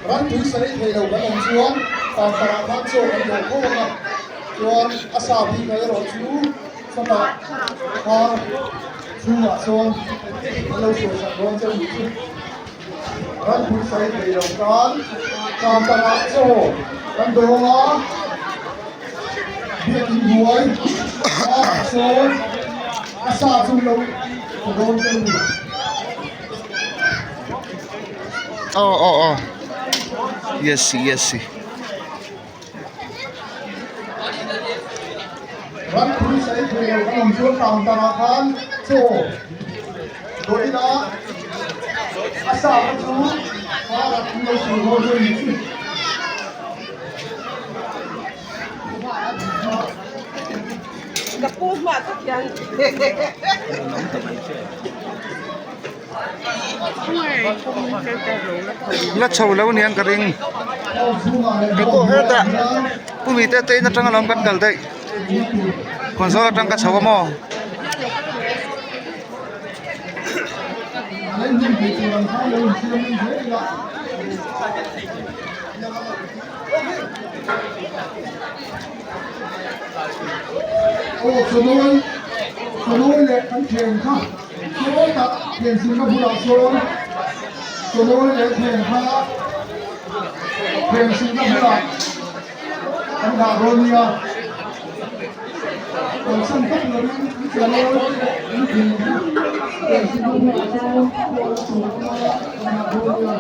Rantui sa ei thei lo kan awm chuan counter ah khan chaw kan dawh khawm ang a, chuan a sa bik ah erawh chu chutah khar chhungah sawn an lo sawi sak dawn che nih chu. Rantui sa ei thei lo tan counter ah chaw kan dawng a, biakin hnuai ah sawn a sa chu lo tha dawn che ni. Aw aw aw yes yes Ram pui sai thei lo kan awm chuan counter ah khan chaw dawh ila a sa kha chu kar ah an lo sur dawn chu a ni chu. Ka pu hma tak hian. La chho lo niang ka ring kei pawh hetah pu mite te in atanga lawm kan kal daih kawnzawl atang ka chho a maw. Aw chawnawi chawnawi leh kan thian kha sawtah thian silna bulah sawn chawnawi leh thian kha thian silna bulah kan dah dawn nia kalsan vak lovin chawnawi leh kan thian kha thian silna bulah sawn kan dah dawn nia.